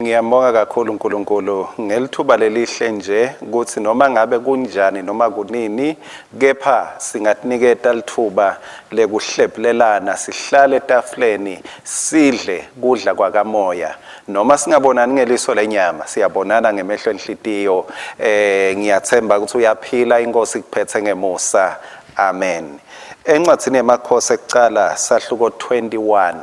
Ngiyambonga kakhulu uNkulunkulu ngelithuba lelihle nje ukuthi noma ngabe kunjani noma kunini, kepha singatiniketa lithuba lekuhlephulelana, sihlale etafuleni, sidle kudla kwakamoya. Noma singabonani ngeliso lenyama, siyabonana ngemehlo enhlitiyo. Ngiyathemba ukuthi uyaphila, inkosi ikuphethe ngemusa. Amen. Encwadzini yemakhosi ekucala, sahluko 21,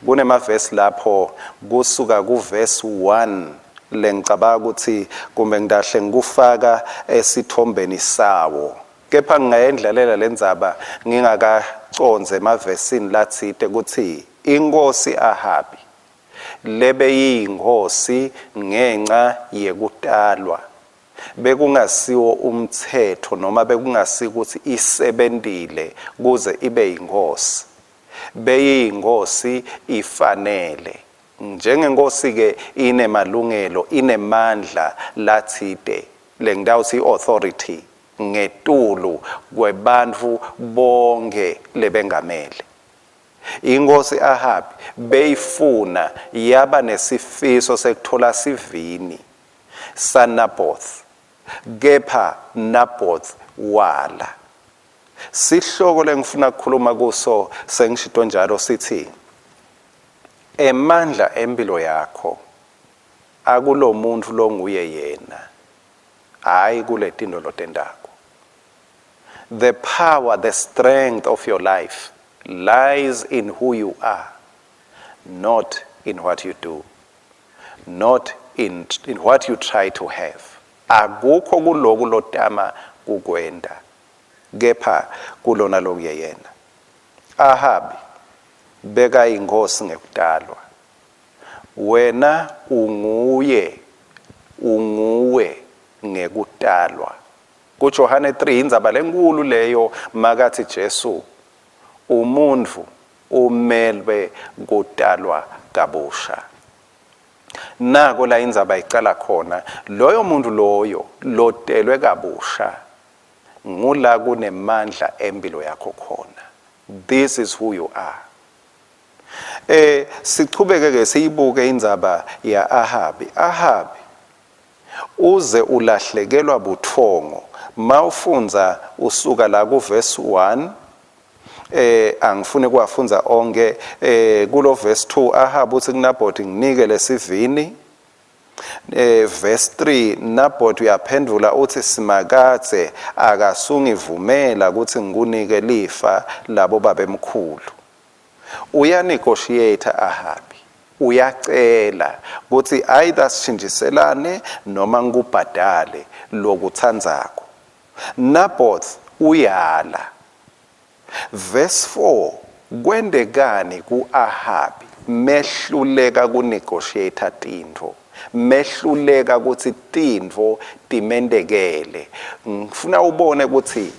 kunemavesi lapho kusuka kuvesi 1 lengicabanga ukuthi kumbe ngidahle ngikufaka esithombeni sawo, kepha ngingayendlalela lendzaba ngingakacondzi emavesini latsite ukuthi inkosi Ahabi lebeyiyinkosi ngenxa yekutalwa bekungasiwo umtsetfo noma bekungasikuthi isebentile kuze ibe yinkosi. Beyiyinkosi ifanele. Njengenkosi ke inemalungelo, inemandla latsite, lengitawutsi i-authority ngetulu kwebantfu bonke lebengamele. Inkosi Ahabi beyifuna, yaba nesifiso sekuthola sivini saNaboth, kepha Naboth wala. Sihloko lengifuna ukukhuluma kuso sengishito njalo sithi emandla empilo yakho akulomuntu longuye yena, hayi kuletinto lotentako. The power, the strength of your life lies in who you are, not in what you do, not in what you try to have. Akukho kuloku lotama kukwenta, kepha kulona lokuye yena. Ahabi beka inkosi ngekutalwa. Wena unguye, unguwe ngekutalwa. KuJohane 3 indzaba lenkulu leyo makathi Jesu umuntu umelwe kutalwa kabusha. Nako la indzaba icala khona, loyo muntu loyo lotelwe kabusha ngula kunemandla empilo yakho khona. This is who you are. Sichubeke ke siyibuke indzaba ya Ahabi. Ahabi uze ulahlekelwa butfongo mawufundza usuka la ku verse 1. Angifuni kuwafundza onke. Kulo verse 2 Ahab uthi kuNaboth, nginike lesivini. Verse 3 Naboth uyaphendvula uthi Simakadze akasungivumela ukuthi ngikunike lifa labo babemkhulu. Uyanegotiate Ahabi, uyacela ukuthi either sishintshiselane noma ngikubhadale lokutsandzako. Naboth uyala. Verse 4 kwendekani ku-Ahabi mehluleka kunegotiate tintfo, mehluleka ukuthi tintfo timentekele? Ngifuna ubone ukuthi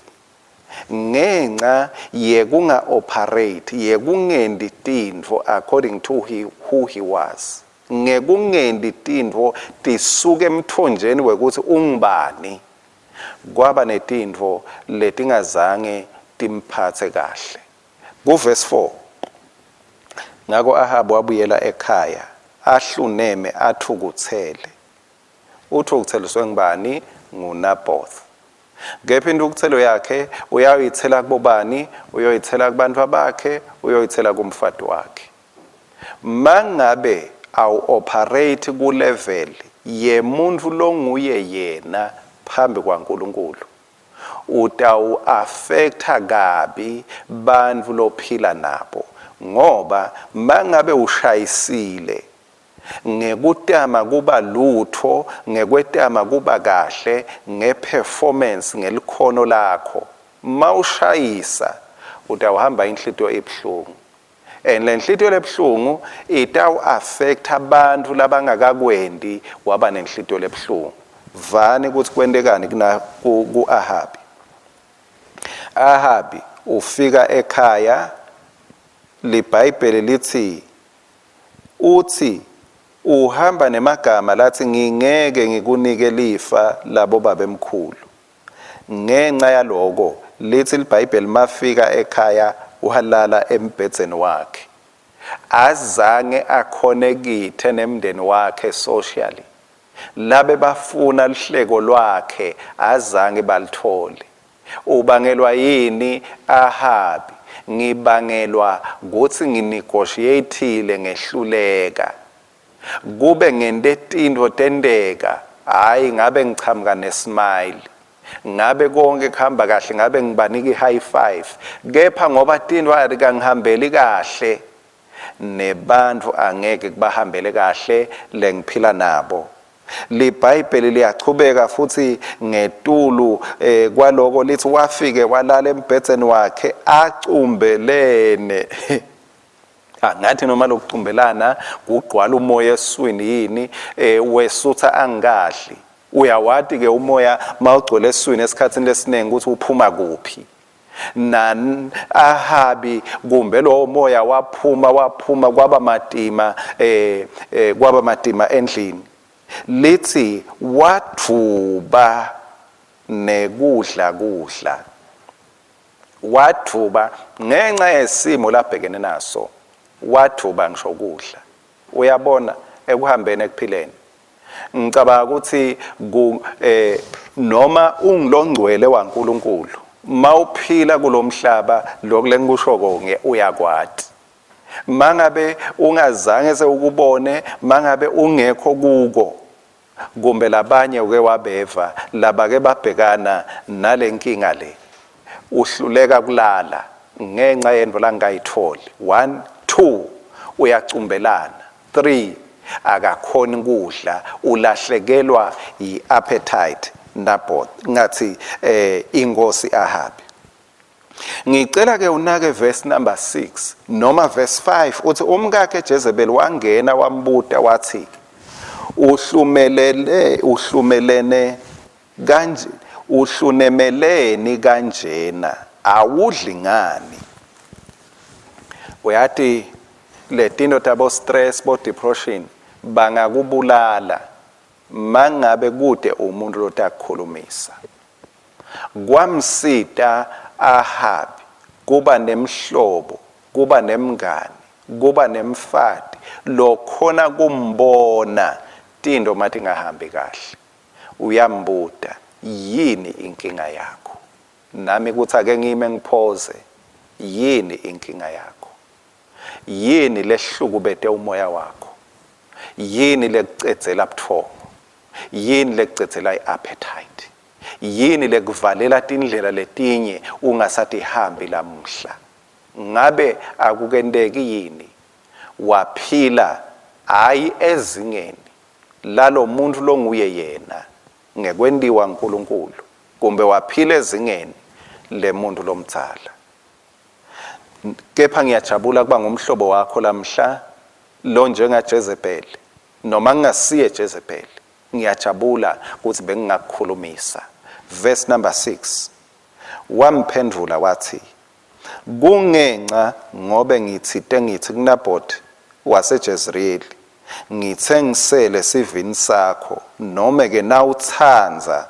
ngenxa yekunga operate, yekungendi tintfo according to who he was, ngekungendi tintfo tisuke emthonjeni wekuthi ungubani, kwaba netintfo letingazange timphatse kahle. Kuverse 4, ngako Ahabi wabuyela ekhaya ahluneme athukutsele. Uthukutheliswe ngubani? NguNaboth. Kepha intukuthelo yakhe uyayithela kubobani? Uyoyithela kubantfu bakhe, uyoyithela kumfati wakhe. Mangabe awu-operate ku-level yemuntu longuye yena phambi kwaNkulunkulu, utawu-affecta kabi bantfu lophila nabo, ngoba mangabe ushayisile ngekutama kuba lutho, ngekwetama kuba kahle ngeperformance, ngelikhono lakho, mawushayisa utawuhamba inhlitiyo ibuhlungu, and le nhlitiyo lebuhlungu itawu-affecta abantu labangakakwendi waba nenhlitiyo lebuhlungu. Vani ukuthi kwentekani ku-Ahabi. Ahabi ufika ekhaya, liBhayibheli lithi uthi uhamba nemagama lathi ngingeke ngikunike lifa labo babemkhulu. Ngenxa yaloko lithi liBhayibheli mafika ekhaya walala embhedzeni wakhe. Azange akhonekithe nemndeni wakhe socially. Labe bafuna luhleko lwakhe azange balithole. Ubangelwa yini Ahabi? Ngibangelwa kutsi nginegotiate-ile ngehluleka. Kube ngente tintfo tenteka, hhayi ngabe ngichamuka nesmile. Ngabe konke kuhamba kahle, ngabe ngibanika i-high five. Kepha ngoba tintfo atikangihambeli kahle, nebantfu angeke kubahambele kahle lengiphila nabo. LiBhayibheli liyachubeka futsi ngetulu eh, kwaloko lithi wafike walala embhedzeni wakhe acumbelene. Angathi noma lokucumbelana kugcwala umoya eswini yini eh, wesutha angikadli. Uyawati ke umoya mawugcwele eswini esikhatsini lesiningi ukuthi uphuma kuphi. Na Ahabi kumbe lowo moya waphuma waphuma kwaba matima eh, eh kwaba matima endlini. Lithi wadvuba nekudla kudla. Wadvuba ngenxa yesimo labhekene naso, wadvuba ngisho kudla. Uyabona ekuhambeni ekuphileni. Ngicabanga ukuthi ku eh noma ungilongcwele waNkulunkulu mawuphila kulomhlaba lokhu lengikushoko nge uyakwati. Mangabe ungazange sewukubone, mangabe ungekho kuko kumbe labanye uke wabeva labake babhekana nalenkinga le uhluleka kulala ngenxa yento langayitholi 1 2 uyacumbelana 3 akakhoni kudla ulahlekelwa yi-appetite Naboth ngathi eh inkosi Ahabi Ngicela ke unake verse number 6 noma verse 5 uthi umkakhe Jezebel wangena wambuta wathi uhlumelele uhlumelene kanje uhlunemeleni kanjena awudli ngani uyati letinto tabo stress bo depression bangakubulala mangabe kude umuntu lotakukhulumisa Kwamsita Ahabi kuba nemhlobo, kuba nemngani, kuba nemfati lokhona kumbona tintfo matingahambi kahle. Uyambuta, Yini inkinga yakho? Nami kutsi ake ngime ngiphoze, yini inkinga yakho? Yini lehlukubete umoya wakho? Yini lekucedzela butfongo? Yini lekucedzela i-appetite? Yini lekuvalela tindlela letinye ungasatihambi lamuhla? Ngabe akukenteki yini waphila hhayi ezingeni lalomuntfu longuye yena ngekwentiwa nguNkulunkulu kumbe waphila ezingeni lemuntfu lomdzala? Kepha ngiyajabula kuba ngumhlobo wakho lamhla lo njengaJezebeli Noma ngingasiye Jezebeli, ngiyajabula kutsi bengingakukhulumisa. Verse number 6. Wamphendvula watsi, Kungenca ngobe ngitsite ngitsi kuNabhothi waseJezreyeli, Ngitsengisele sivini sakho, nome-ke nawutsandza,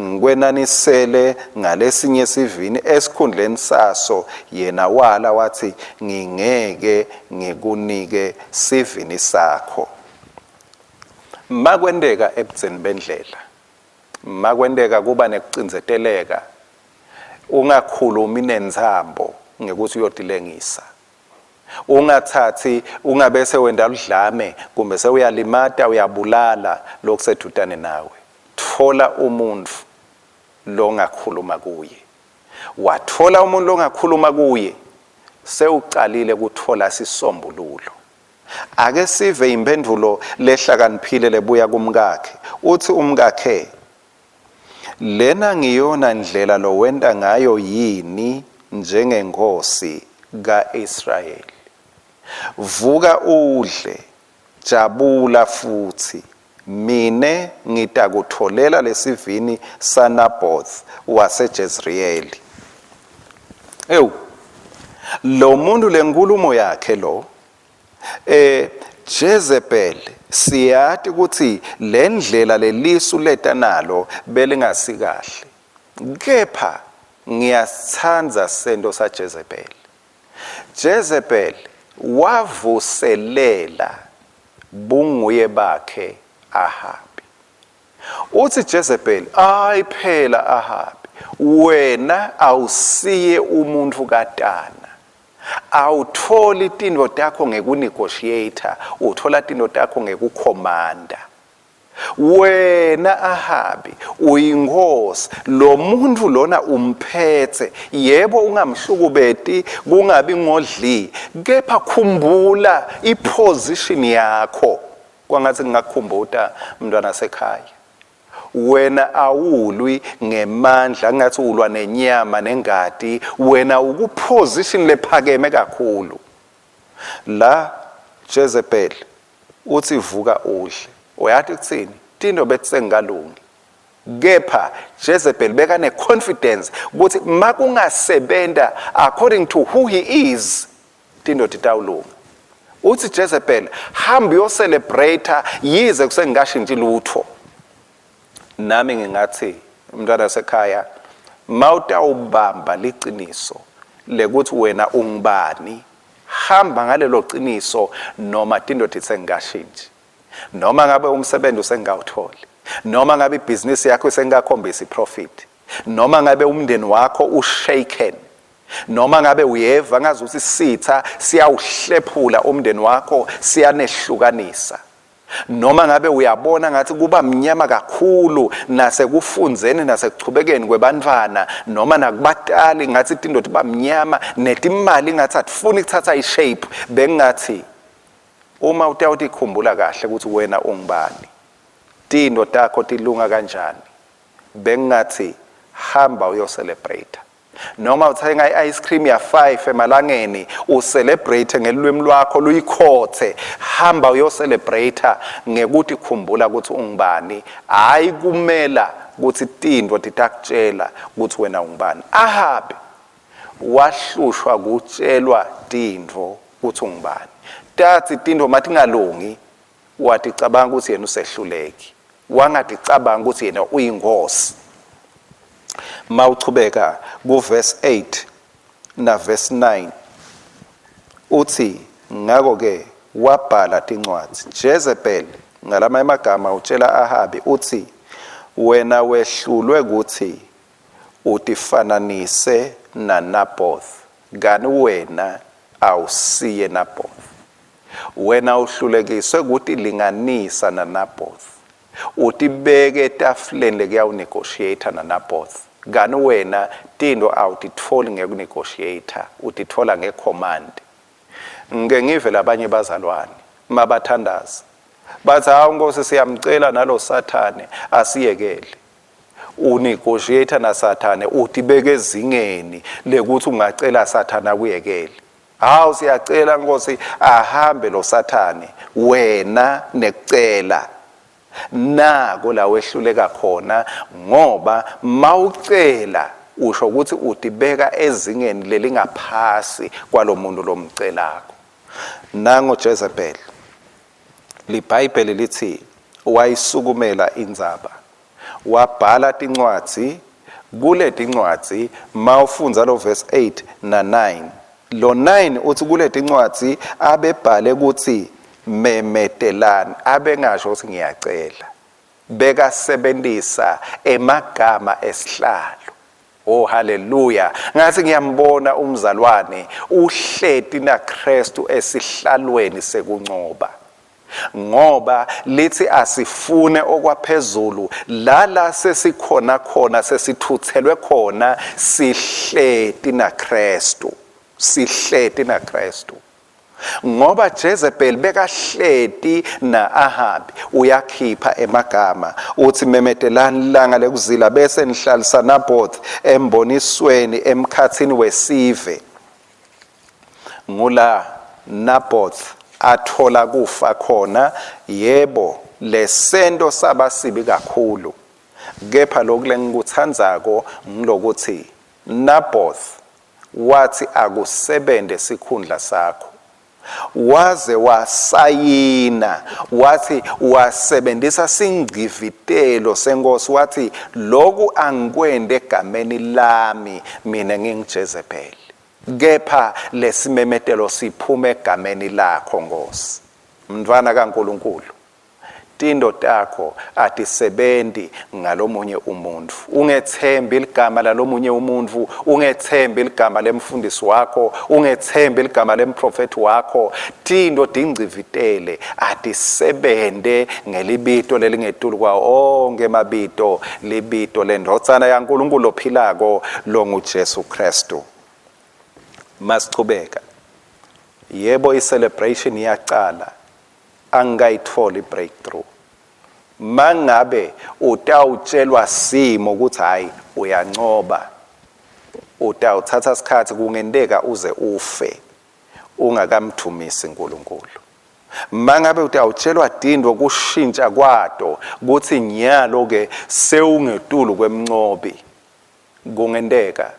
ngikwenanisele ngalesinye sivini esikhundleni saso. Yena wala watsi, Ngingeke ngikunike sivini sakho. Makwenteka ebudzeni bendlela, makwenteka kuba nekucindzeteleka, ungakhulumi nentsambo ngekutsi uyotilengisa. Ungatsatsi ungabese wenta ludlame kumbe sewuyalimata uyabulala lokusedvutane nawe. Tfola umuntfu longakhuluma kuye. Watfola umuntfu longakhuluma kuye, sewucalile kutfola sisombululo. Ake sive imphendvulo lehlakaniphile lebuya kumkakhe. Utsi umkakhe, Lena ngiyona ndlela lowenta ngayo yini njengenkhosi ka-Israyeli? Vuka udle, jabula futsi, mine ngitakutfolela lesivini saNaboth waseJezreyeli. Ewu, lo muntu lenkhulumo yakhe lo Eh Jezebel siyati ukuthi lendlela lelisu leta nalo belingasikahle. Kepha ngiyasithanda sento saJezebel. Jezebel Wavuselela bunguye bakhe Ahabi. Uthi Jezebel, "Hayi phela Ahabi, wena awusiye umuntu katana. Awutholi tintfo takho ngekunegotiate, uthola tintfo takho ngekukhomanda. Wena Ahabi uyinkosi, lo muntu lona umphetse, yebo ungamhlukubeti, kungabi ngodli, kepha khumbula iposition yakho. Kwangathi ngingakukhumbuta mntwana sekhaya. Wena awulwi ngemandla ngathi ulwa nenyama nengati, wena ukuposition lephakeme kakhulu. La Jezebel uthi vuka udle. Uyati kuthini? Tinto betisengalungi. Kepha Jezebel bekane confidence ukuthi makungasebenta according to who he is tinto titawulunga. Uthi Jezebel hamba uyocelebrate yize kusengikashintshi lutho. Nami ngingathi umntwana sekhaya mawutawubamba liciniso lekuthi wena ungubani hamba ngalelo qiniso noma tinto tisengikashintshi noma ngabe umsebenzi usengawutholi noma ngabe ibhizinisi yakho isengakhombisi profit noma ngabe umndeni wakho ushaken noma ngabe uyeva ngazi ukuthi sitha siyawuhlephula umndeni wakho siyanehlukanisa noma ngabe uyabona ngathi kuba mnyama kakhulu nasekufundzeni nasekuchubekeni kwebantfwana noma nakubatali ngathi tinto tiba mnyama netimali ngathi atifuni kuthatha ishape bengathi uma utawutikhumbula kahle ukuthi wena ungubani tinto takho tilunga kanjani bengathi hamba uyocelebrate noma uthenga i-ice cream ya-5 emalangeni ucelebrate ngelwimi lwakho luyikhothe hamba uyocelebrate ngekuthi khumbula ukuthi ungubani hayi kumela ukuthi tintfo titakutshela ukuthi wena ungubani. Ahabi wahlushwa kutshelwa tintfo ukuthi ungubani, tatsi tintfo matingalungi waticabanga ukuthi yena usehluleki, wangaticabanga ukuthi yena uyinkosi. Mawuchubeka kuverse 8 na verse 9 uthi ngako ke wabhala tincwadzi Jezebel ngalama emagama utshela Ahabi uthi wena wehlulwe kuthi utifananise naNaboth kani wena awusiye Naboth. Wena uhlulekiswe kutilinganisa naNaboth. Utibeke etafuleni lekuyawunegotiate naNaboth. Kani wena tintfo awutitfoli ngekunegotiate, utitfola ngecommand. Ngike ngive labanye bazalwane mabathandaza bathi hawu Nkosi siyamcela nalo sathane asiyekele. Unegotiate nasathane utibeke ezingeni lekuthi ungacela sathane akuyekele. Hawu siyacela Nkosi ahambe lo sathane wena nekucela nako la wehluleka khona ngoba mawucela usho ukuthi utibeka ezingeni lelingaphasi kwalomuntu lomcelako. Nango Jezebel liBhayibheli lithi wayisukumela indzaba wabhala tincwadzi kuletincwadzi mawufundza lo verse 8 na 9 lo 9 uthi kuletincwadzi abebhale ukuthi memetelani abengasho ukuthi ngiyacela bekasebenzisa emagama esihlalo. Oh haleluya, ngathi ngiyambona umzalwane uhleti naKristu esihlalweni sekuncoba ngoba lithi asifune okwaphezulu lala sesikhona khona sesithuthelwe khona sihleti naKristu sihleti naKristu ngoba Jezebel bekahleti na-Ahabi uyakhipha emagama uthi memetelani ilanga lekuzila bese nihlalisa Naboth embonisweni emkhatsini wesive. Ngula Naboth athola kufa khona, yebo lesento saba sibi kakhulu. Kepha loku lengikutsandzako ngilokuthi Naboth wathi akusebente sikhundla sakho waze wasayina wathi wasebenzisa singcivitelo senkosi wathi loku angikwende egameni lami mina nginguJezebel. Kepha lesimemetelo siphuma egameni lakho Nkosi. Mntfwana kaNkulunkulu, tinto takho atisebenti ngalomunye umuntfu. Ungetsembi ligama lalomunye umuntfu, ungetsembi ligama lemfundisi wakho, ungetsembi ligama lemprofethi wakho. Tinto tingcivitele, atisebente ngelibito lelingetulu kwawo onkhe emabito, libito leNdvodzana yaNkulunkulu lophilako longuJesu Kristu. Masichubeka. Yebo i-celebration iyacala, angikayitfoli i-breakthrough. Mangabe utawutshelwa simo ukuthi hayi uyancoba, utawutsatsa sikhatsi kungenteka uze ufe ungakamdvumisi uNkulunkulu. Mangabe utawutshelwa tintfo kushintsha kwato kutsi nyalo ke sewungetulu kwemncobi, Kungenteka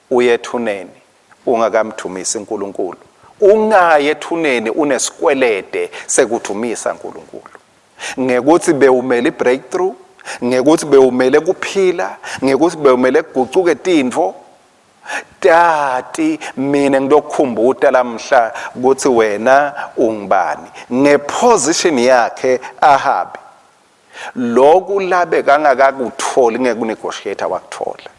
uye ethuneni ungakamdvumisi uNkulunkulu. Ungayi ethuneni unesikwelede sekudvumisa uNkulunkulu. Ngekutsi bewumele i-breakthrough, ngekutsi bewumele kuphila, ngekutsi bewumele kugucuke tintfo. Tati mina ngitokukhumbuta lamhla kutsi wena ungubani. Ngeposition yakhe Ahabi Loku labekangakakutholi ngekunegotiate wakuthola.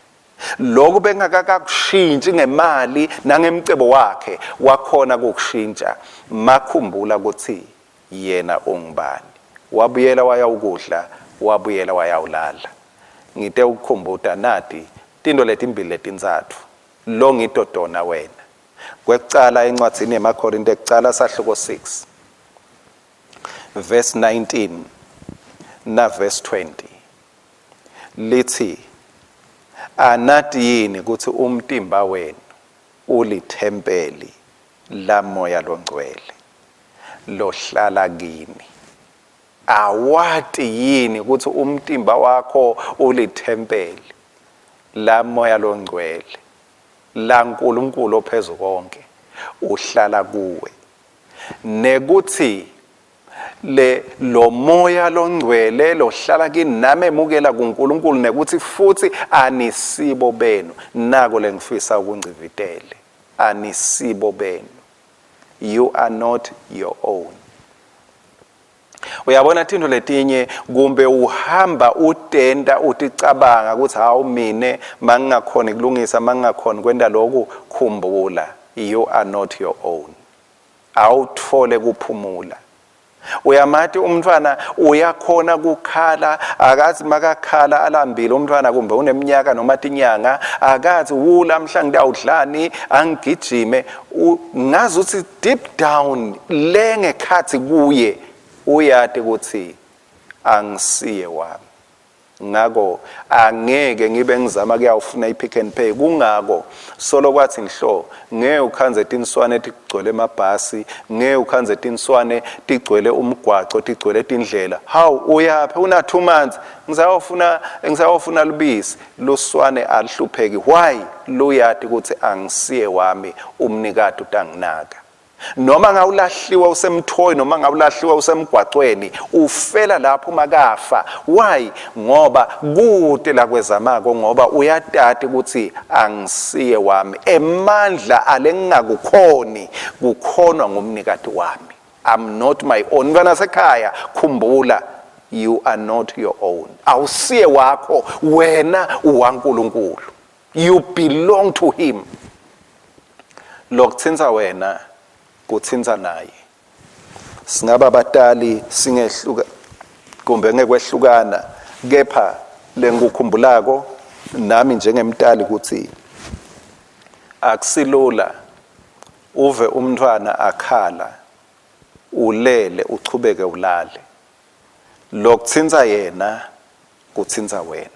Loku bengakakakushintshi ngemali nangemcebo wakhe wakhona kukushintsha. Makhumbula kutsi yena ungubani. Wabuyela wayawukudla, wabuyela wayawulala. Ngite ukukhumbuta nati tinto letimbili letintsatfu longito tona wena. Kwekucala encwadzini yemaKhorinte ekucala sahluko 6. Verse 19 na verse 20 litsi anati yini kutsi umtimba wenu ulithempeli laMoya loNgcwele lohlala kini? Awati yini kutsi umtimba wakho ulithempeli laMoya loNgcwele laNkulunkulu ophezukonke uhlala kuwe? Nekutsi le lomoya longcwele lohlala kini nami emukela kuNkulunkulu nekutsi futsi anisibo benu. Nako lengifisa ukungcivitele, anisibo benu. You are not your own. Uyabona tintfo letinye kumbe uhamba utenta uticabanga ukuthi hawu mine mangingakhoni kulungisa mangingakhoni kwenta loku, khumbula you are not your own. Awutfole kuphumula. Uyamati umntfwana uyakhona kukhala akathi makakhala alambile umntfwana kumbe uneminyaka noma tinyanga akathi wu lamhla ngitawudlani angigijime ngazi ukuthi deep down lengekhathi kuye uyati ukuthi angisiye wami. Ngako angeke ngibe ngizama kuyawufuna i-Pick n Pay. Kungako solo kwathi nhlo ngeke ukhandze tinswane tigcwele emabhasi, ngeke ukhandze tinswane tigcwele umgwaco, tigcwele tindlela. Hawu uyaphi una 2 months ngisayofuna ngisayofuna lubisi. Luswane aluhlupheki. Why? Luyati ukuthi angisiye wami umnikati utanginaka. Noma ngawulahliwe usemthoyi noma ngawulahliwe usemgwacweni ufela lapho makafa. Why? Ngoba kute lakwezamako ngoba uyatati ukuthi angisiye wami. Emandla alengingakukhoni kukhonwa ngumnikati wami. I'm not my own. Mntwana sekhaya khumbula you are not your own. Awusiye wakho wena uwaNkulunkulu. You belong to him. Lokutsintsa wena kutsintsa naye. Singaba batali singehluka kumbe ngekwehlukana kepha lengikukhumbulako nami njengemtali kutsi akusilula uve umntfwana akhala ulele uchubeke ulale. Lokutsintsa yena kutsintsa wena.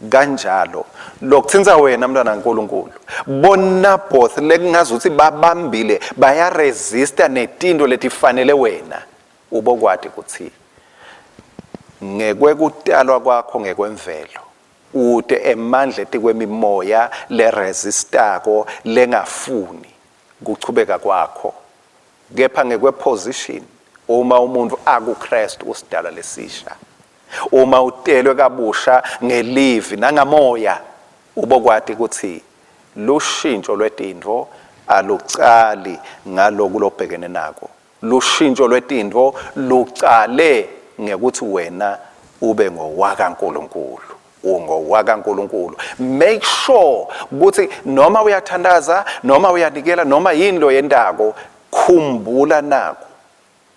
Kanjalo lokutsintsa wena mntwana kaNkulunkulu boNaboth lekungazuthi babambile bayaresista netinto letifanele wena ubokwati kutsi ngekwekutalwa kwakho ngekwemvelo ute emandla etikwemimoya leresistako lengafuni kuchubeka kwakho kepha ngekweposition uma umuntu akuKristu usidalwa lesisha. Uma utelwe kabusha ngelivi nangamoya, ubokwati kutsi Lushintsho lwetintfo alucali ngaloku lobhekene nako. Lushintsho lwetintfo lucale ngekutsi wena ube ngowakaNkulunkulu. UngowakaNkulunkulu. Make sure ukuthi noma uyathandaza, noma uyanikela, noma yini loyentako, khumbula naku,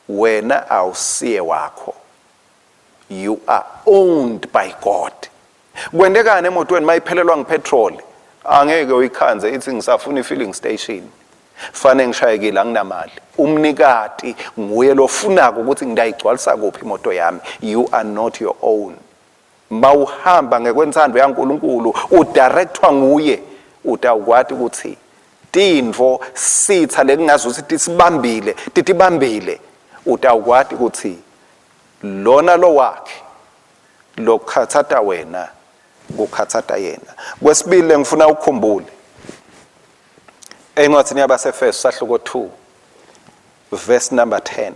wena awusiye wakho. You are owned by God. Kwentekani emotweni mayiphelelwa ngipetrol? Angeke uyikhanze ithi ngisafuna i-filling station. Fane ngishayekile anginamali. Umnikati nguye lofunako ukuthi ngidayigcwalisa kuphi imoto yami. You are not your own. Mawuhamba ngekwenthando yaNkulunkulu udirectwa nguye utawukwati ukuthi tintfo sitha lekungazi ukuthi tisibambile titibambile utawukwati ukuthi lona lowakhe lokukhathata wena kukhathata yena. Kwesibili ngifuna ukukhumbule encwadzini yabaseFeso sahluko 2 verse number 10,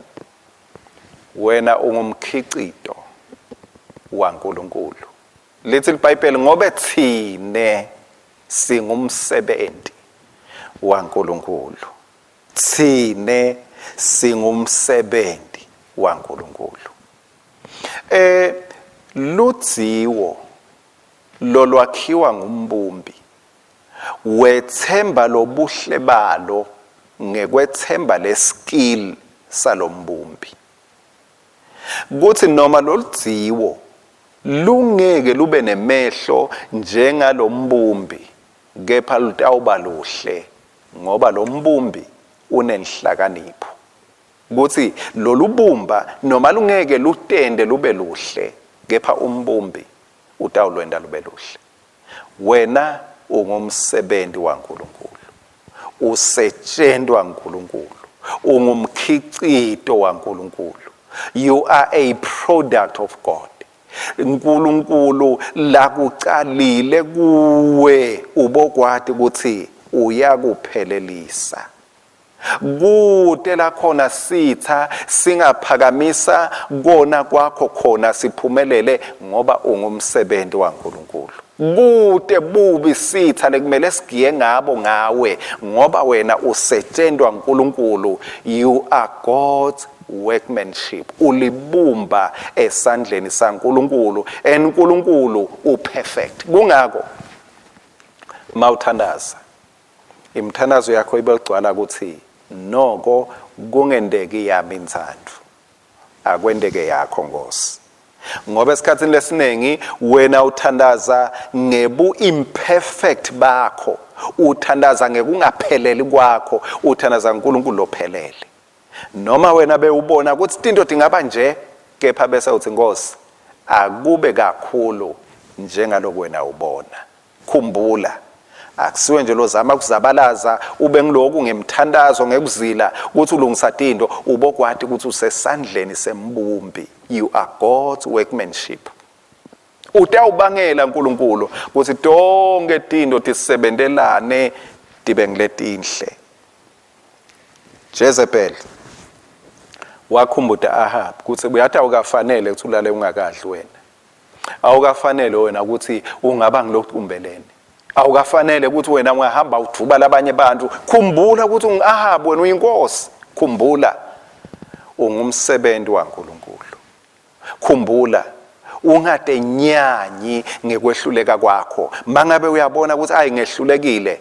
wena ungumkhicito waNkulunkulu. Lithi liBhayibheli ngobe thine singumsebenzi waNkulunkulu, thine singumsebenzi waNkulunkulu. Ludziwo lolwakhiwa ngumbumbi wethemba lobuhle balo ngekwethemba leskill salombumbi. Kuthi noma loludziwo lungeke lube nemehlo njengalombumbi kepha lutawuba luhle ngoba lombumbi unenhlakanipho. Kutsi lolubumba noma lungeke lutende lube luhle kepha umbumbi utawulwenta lube luhle. Wena ungumsebenzi waNkulunkulu. Usetshentwa nguNkulunkulu. Ungumkhicito waNkulunkulu. You are a product of God. uNkulunkulu lakucalile kuwe ubokwati ukuthi uyakuphelelisa. Kute lakhona sitha singaphakamisa kona kwakho khona siphumelele ngoba ungumsebenzi waNkulunkulu. Kute bubi sitha lekumele sigiye ngabo ngawe ngoba wena usetshentwa uNkulunkulu. You are God's workmanship. Ulibumba esandleni saNkulunkulu and uNkulunkulu uperfect. Kungako mawuthandaza imithandazo yakho ibe ligcwala ukuthi noko kungendeki yami intsandvo, akwenteke yakho Nkosi. Ngoba esikhatsini lesiningi wena uthandaza ngebu imperfect bakho, uthandaza ngekungapheleli kwakho, uthandaza uNkulunkulu lophelele. Noma wena bewubona ukuthi tinto tingaba nje, kepha bese uthi Nkosi akube kakhulu njengaloku wena ubona. Khumbula, akusiwe nje lozama kuzabalaza ube ngiloku ngemthandazo ngekuzila ukuthi ulungisa tinto, ubokwati ukuthi usesandleni sembumbi. You are God's workmanship. Utawubangela uNkulunkulu ukuthi tonke tinto tisebentelane tibe ngiletinhle. Jezebel wakhumbuta Ahab ukuthi uyathi awukafanele ukuthi ulale ungakadli wena. Awukafanele wena ukuthi ungaba ngilokumbelene. Awukafanele ukuthi wena ungahamba ujuba labanye abantu. Khumbula ukuthi ungu-Ahab wena uyinkosi. Khumbula ungumsebenzi waNkulunkulu. Khumbula ungatenyanyi ngekwehluleka kwakho. Mangabe uyabona ukuthi ayi ngehlulekile,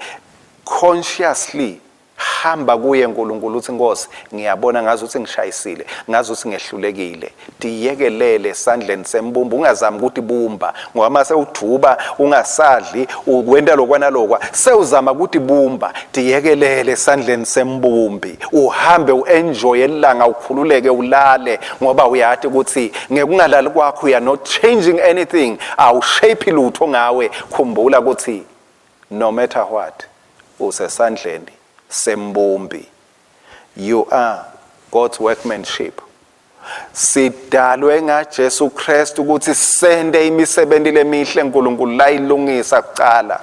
consciously hamba kuye uNkulunkulu uthi Nkosi ngiyabona ngazi ukuthi ngishayisile, ngazi ukuthi ngehlulekile. Tiyekelele esandleni sembumbi, ungazami ukuthi bumba ngoba mase uduba ungasadli ukwenta lokwa nalokwa sewuzama ukuthi bumba. Tiyekelele esandleni sembumbi, uhambe uenjoy elanga, ukhululeke ulale ngoba uyati ukuthi ngekungalali kwakho you are not changing anything, awushape lutho ngawe. Khumbula ukuthi no matter what usesandleni sembumbi. You are God's workmanship. Sidalwe ngaJesu Kristu ukuthi sente imisebenzi lemihle uNkulunkulu layilungisa kuqala.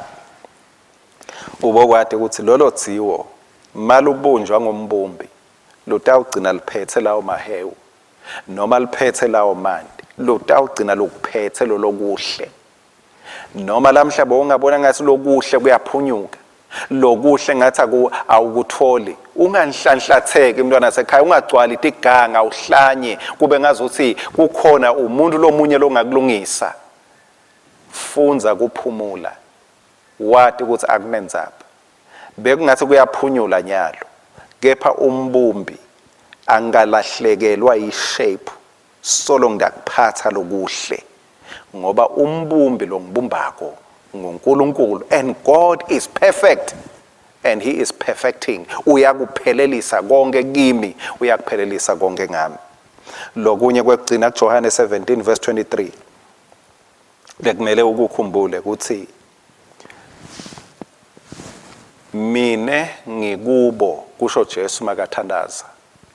Ubokwati ukuthi lolo dziwo malubunjwa ngumbumbi lutawugcina liphethe lawo mahewu noma liphethe lawo manti, lutawugcina lukuphethe lolokuhle. Noma lamhla bowungabona ngathi lokuhle kuyaphunyuka, Lokuhle ngathi awukutholi. Unganhlanhlatheki mntwana sekhaya, ungagcwali tiganga uhlanye kube ngazuthi kukhona umuntu lomunye longakulungisa. Fundza kuphumula. Wati ukuthi akunendzaba. Bekungathi kuyaphunyula nyalo, kepha umbumbi angalahlekelwa yi-shape solo ngidakuphatha lokuhle ngoba umbumbi longibumbako nguNkulunkulu and God is perfect and he is perfecting. Uyakuphelelisa konke kimi, uyakuphelelisa konke ngami. Lokunye kwekugcina kuJohane 17 verse 23 lekumele ukukhumbule ukuthi Mine ngikubo, kusho Jesu makathandaza,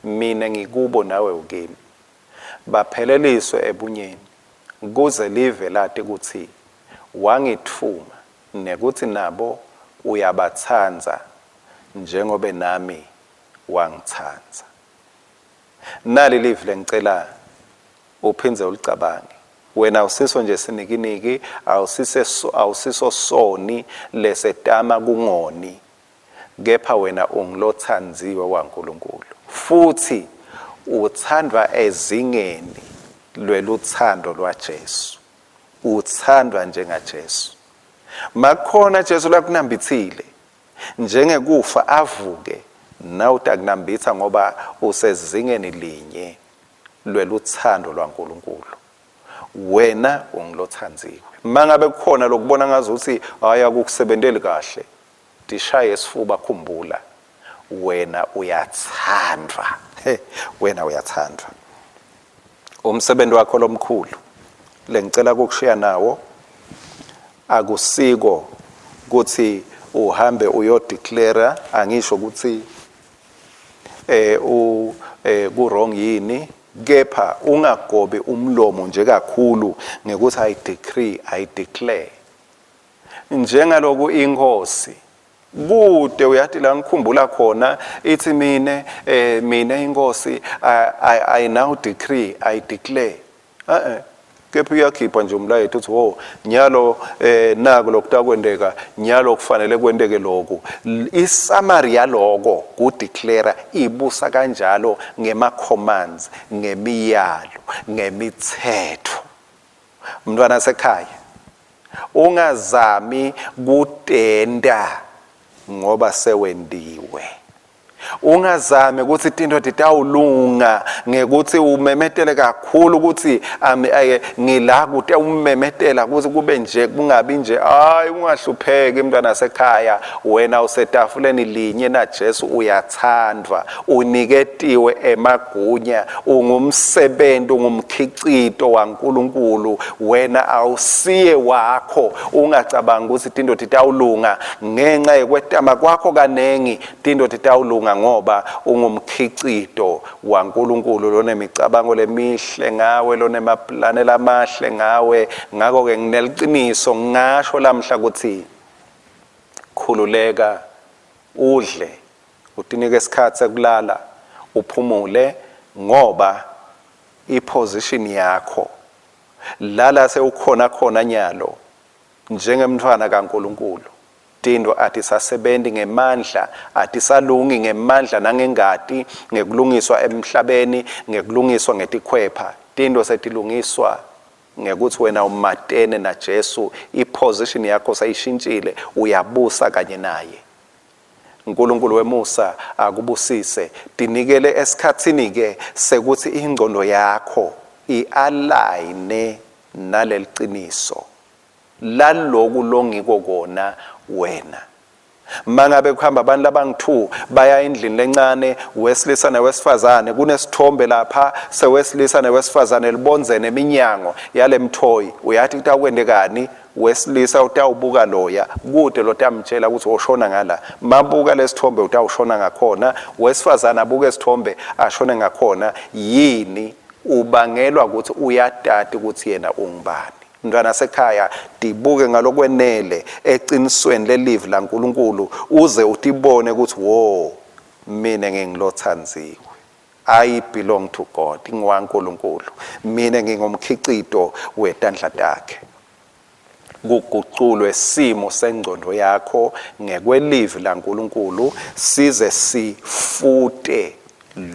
mine ngikubo nawe ukimi. Bapheleliswe ebunyeni, kuze live lati kutsi wangitfuma nekutsi nabo uyabatsandza njengobe nami wangitsandza. Nali livi lengicela uphindze ulicabange. Wena awusiso nje sinikiniki, awusise awusiso soni lesetama kungoni, kepha wena ungulotsandziwe waNkulunkulu. Futsi utsandvwa ezingeni lwelutsandvo lwaJesu. Utsandvwa njengaJesu. Makukhona Jesu lakunambitsile, njengekufa avuke, nawe utakunambitsa ngoba usezingeni linye lwelutsandvo lwaNkulunkulu. Wena ungulotsandziwe. Mangabe kukhona lokubona ngazuthi hayi akukusebenteli kahle, tishaye sifuba, khumbula wena uyatsandvwa. He, wena uyatsandvwa. Umsebenzi wakho lomkhulu lengicela kukushiya nawo akusiko kuthi uhambe uyodeclare, angisho ukuthi u ku wrong yini, kepha ungagobi umlomo nje kakhulu ngekuthi I decree, I declare. Njengaloku inkosi kude uyati la ngikhumbula khona ithi mine mine inkosi I now decree, I declare. Kepha uyakhipha nje umlayeto uthi wo nyalo naku lokutakwenteka, nyalo kufanele kwenteke lokhu. Isummary yaloko ku declare ibusa kanjalo ngema commands, ngemiyalo, ngemithetho. Mntwana sekhaya, ungazami kutenta ngoba sewentiwe. Ungazami ukuthi tinto titawulunga ngekuthi umemetele kakhulu ukuthi ngila kute umemetela ukuthi kube nje kungabi nje. Hayi, ungahlupheki mntwana sekhaya, wena usetafuleni linye na Jesu, uyathandwa, uniketiwe emagunya, ungumsebenzi, ungumkhicito waNkulunkulu, wena awusiye wakho. Ungacabanga ukuthi tinto titawulunga ngenxa yekwetama kwakho kanengi. Tinto titawulunga ngoba ungumkhicito waNkulunkulu lonemicabango lemihle ngawe, lonemaplane lamahle ngawe. Ngako-ke ngineliciniso ngingasho lamhla ukuthi khululeka, udle, utinike isikhathi sekulala, uphumule, ngoba iposition yakho lala sewukhona khona nyalo njengemntfwana kaNkulunkulu. Tintfo atisasebenzi ngemandla, atisalungi ngemandla nangengati, ngekulungiswa emhlabeni, ngekulungiswa ngetikhwepha. Tintfo setilungiswa ngekuthi wena umatene naJesu, iposition yakho seyishintshile, uyabusa kanye naye. uNkulunkulu wemusa akubusise. Tinikele esikhatsini ke sekuthi ingcondo yakho ialign naleliciniso laloku longiko kona wena. Mangabe kuhamba abantu labangu-2 baya endlini lencane, wesilisa newesifazane, kunesithombe lapha sewesilisa newesifazane libondzene eminyango yalemthoyi, uyathi kutawukwendekani? Wesilisa utawubuka loya kude lotamtshela ukuthi ushona ngala, mabuka lesithombe utawushona ngakhona, wesifazane abuke isithombe ashone ngakhona. Yini ubangelwa ukuthi uyatati ukuthi yena ungubani? Mntwana sekhaya, tibuke ngalokwenele eqinisweni lelivi laNkulunkulu uze utibone ukuthi wo mina ngingilothandziwe, I belong to God, ngiwaNkulunkulu, mina ngingumkhicito wetandla takhe. Kuguculwe simo sengcondvo yakho ngekwelivi laNkulunkulu size sifute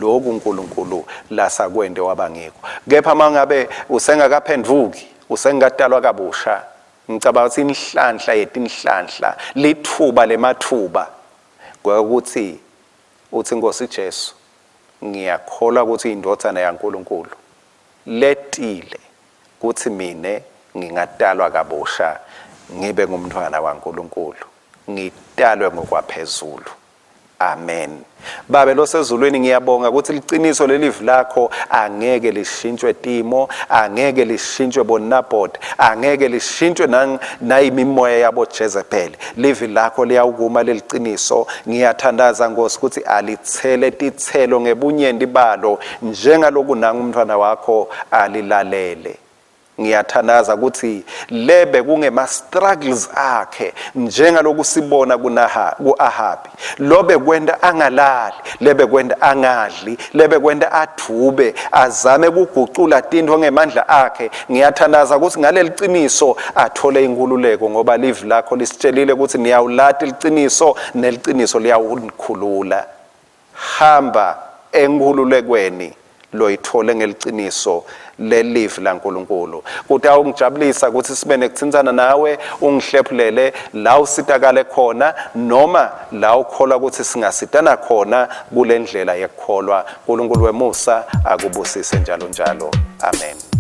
loku uNkulunkulu lasakwente waba ngiko. Kepha mangabe usengakaphendvuki, usengakatalwa kabusha, ngicabanga ukuthi inhlanhla yetinhlanhla, lithuba lemathuba kwekuthi uthi Nkosi Jesu, ngiyakholwa ukuthi indvodzana yaNkulunkulu letile kutsi mine ngingatalwa kabusha ngibe ngumntfwana waNkulunkulu, ngitalwe ngokwaphezulu. Amen. Babe losezulwini, ngiyabonga ukuthi liciniso lelivi lakho angeke lishintshwe timo, angeke lishintshwe boNabot, angeke lishintshwe nayimimoya yabo Jezebel. Livi lakho liyawukuma leliciniso. Ngiyathandaza Nkosi ukuthi alithele titselo ngebunyenti balo njengaloku nangu umntfwana wakho alilalele. Ngiyathandaza ukuthi lebe kungema struggles akhe njengaloku sibona kunaha kuAhabi, lobe kwenta angalali, lebe kwenta angadli, lebe kwenta advube, azame kugucula tintfo ngemandla akhe. Ngiyathandaza ukuthi ngaleliciniso athole inkhululeko, ngoba livi lakho lisitshelile ukuthi niyawulati liciniso neliciniso liyawunikhulula. Hamba enkhululekweni loyitfole ngeliciniso lelivi laNkulunkulu. Kutawungijabulisa kutsi sibe nekutsintsana nawe, ungihlephulele la usitakale khona noma la ukholwa kutsi singasitana khona kule ndlela yekukholwa. Nkulunkulu wemusa akubusise njalo njalo. Amen.